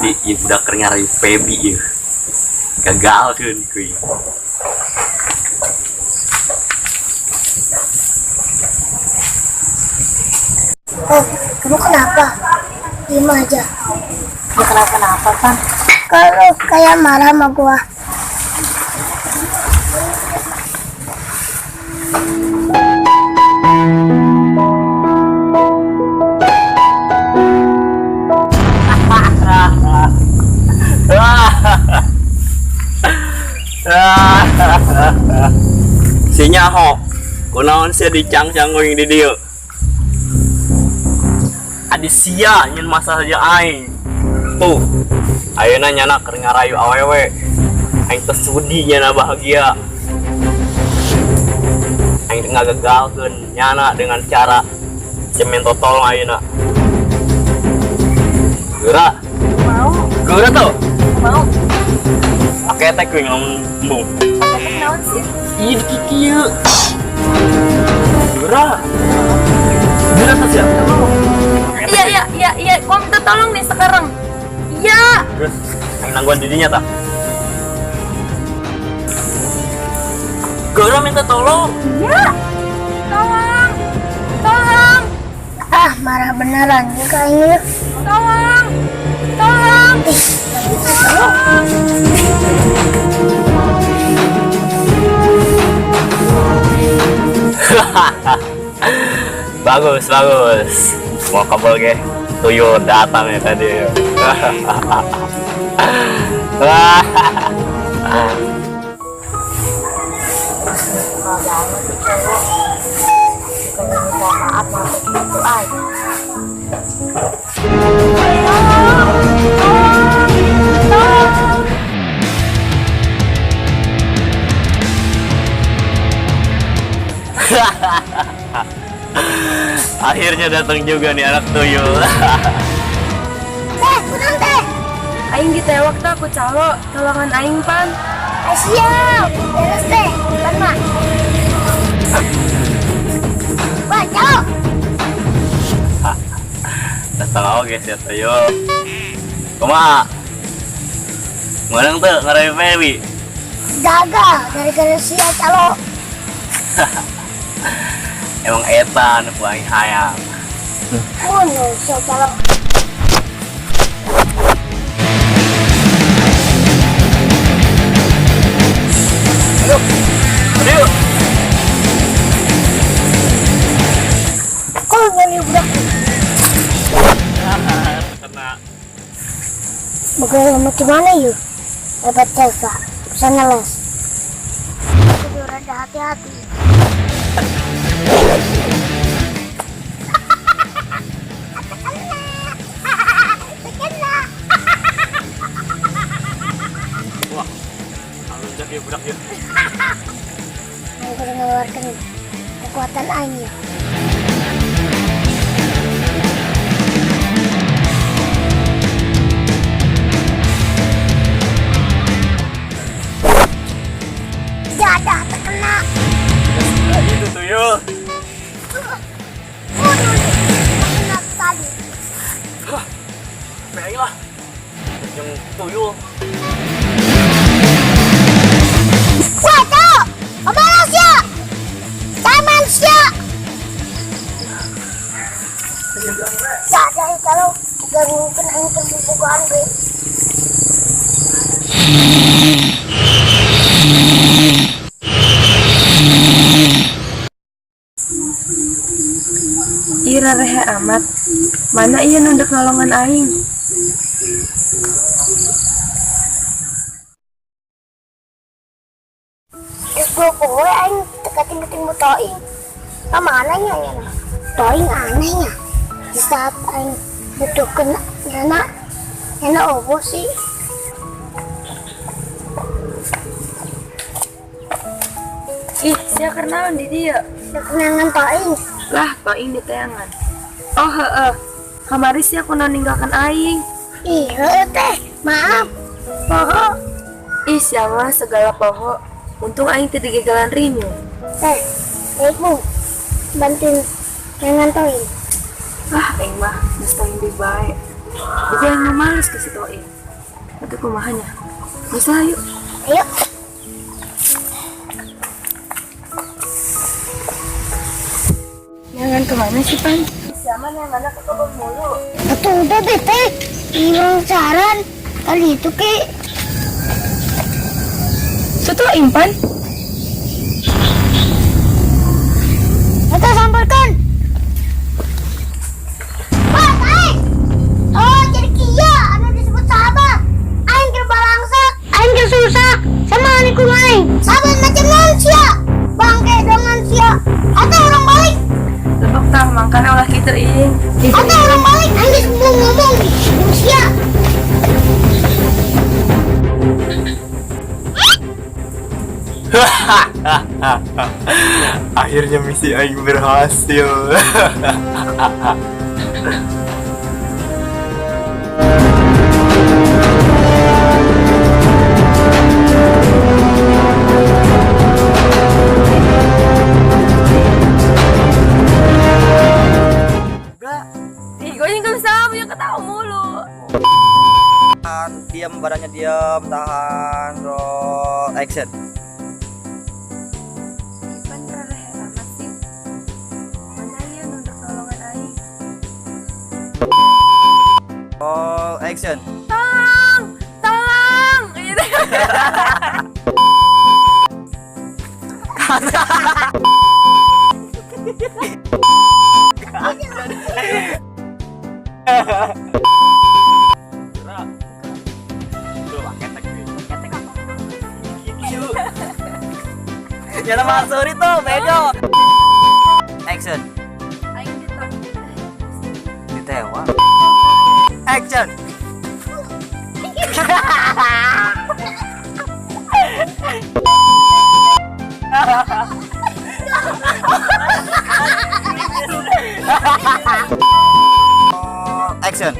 Pasti ieu budak keur ngarayu Febi ieu. Gagalkeun kuy. Oh, kamu kenapa? Diem aja. Gak kenapa-napa, Pan. Kalau kayak marah sama gua. Si nyaho, kunaon sia dicang-cang kuing di dieu. Adi sia nyen masalah jeung aing. Tuh, ayeuna nyana keur ngarayu awewe. Aing teu sudi nyana bahagia. Aing ngagagalkeun nyana dengan cara cemen totol ayeuna. Geura. Mau. Geura tuh. Mau. Pakai teh kuing lamun embung. Pakai naon sih? Ih, kikieu. Geura. Geura tuh sia. Iya, gua minta tolong nih sekarang. Iya. Terus, aing nangguan didinya tah. Geura minta tolong. Iya. Tolong. Tolong. Ah, marah beneran juga ini. Tolong. Tolong. Ih, Tolong. Bagus, bagus. Mau kabel ge. Tuyul datang ya tadi. Suka banget tuh cowok. Bukannya minta maaf malah begitu aja. Akhirnya datang juga nih anak tuyul. Teh, kurang teh. Aing ditewak tah ku calo, tolongan aing pan. Ah, siap. Beres teh, pan mah. Wah, calo. Datang oge sia tuyul. Kumaha? Menang tuh ngarayu Febi. Gagal gara-gara sia calo. Emang eta nu ku aing hayang. Bunuh sia calo. Aduh. Aduh. Kok nyari budak? Kena. Bagaimana gimana yuk? Hebat jaga, bisa ngeles. Kudu rada hati-hati. Terkena. Wah, alun jadi budak ya. Aing kudu ngeluarkan kekuatan aing ya. Dadah terkena. Itu tuyul. Waduh, terkena tadi. Wah, aing lah. Yang tuyul. Wah, tahu. Kemana sih? Taman sih. Dadah kalau gangguan aing pembukaan gue. Ih, rehe amat. Mana iya nunduk nolongan aing? Terus gue poe aing tekatin-ketin toing. Kemana nya nya? Toing anehnya. Di saat aing butuh kena nyana, nyana obo sih. Ih, sia kernaon di dieu? Sia kenangan toing. Lah, toing di teangan. Oh, heeh. Kamari sia kunaon ninggalkan aing. Ih, heeh teh. Maaf. Poho. Ih, sia mah segala poho. Untung aing teu digegelan rinyu. Teh, baik bu. Bantuin neangan toing. Ah, aing mah geus toing deui bae. Bukan aing mah males ke si toing. Atuh kumaha nya? Bisa, yuk. Ayo. Jangan kemana sih, Pan? Siapa yang mana ke kebun mulu? Atuh udah bete. Iwang saran kali itu ke. Soto impan. Atau sambarkan. Pas, aing. Oh, jadi kia anu disebut sahabat. Aing keur balangsak, aing keur susah, sama anu aing. Sahabat macam naon sia? Bangke dongan sia. Atau orang balik, Lebok tah mangkana ulah kitu ing. atau orang balik aing geus belum ngomong jeung sia. Akhirnya misi aing berhasil. Ih, gue yang sama yang ketawa mulu. Tahan, diam badannya diam, tahan, roll, action. Ipan rada amat sih. Mana ya nunduk tolongan aing. Roll, action. Tolong, tolong. Gitu. Ya nama sorry tuh, bedo. Action. Aing ditolong. Ditewa. Action. Roll, action.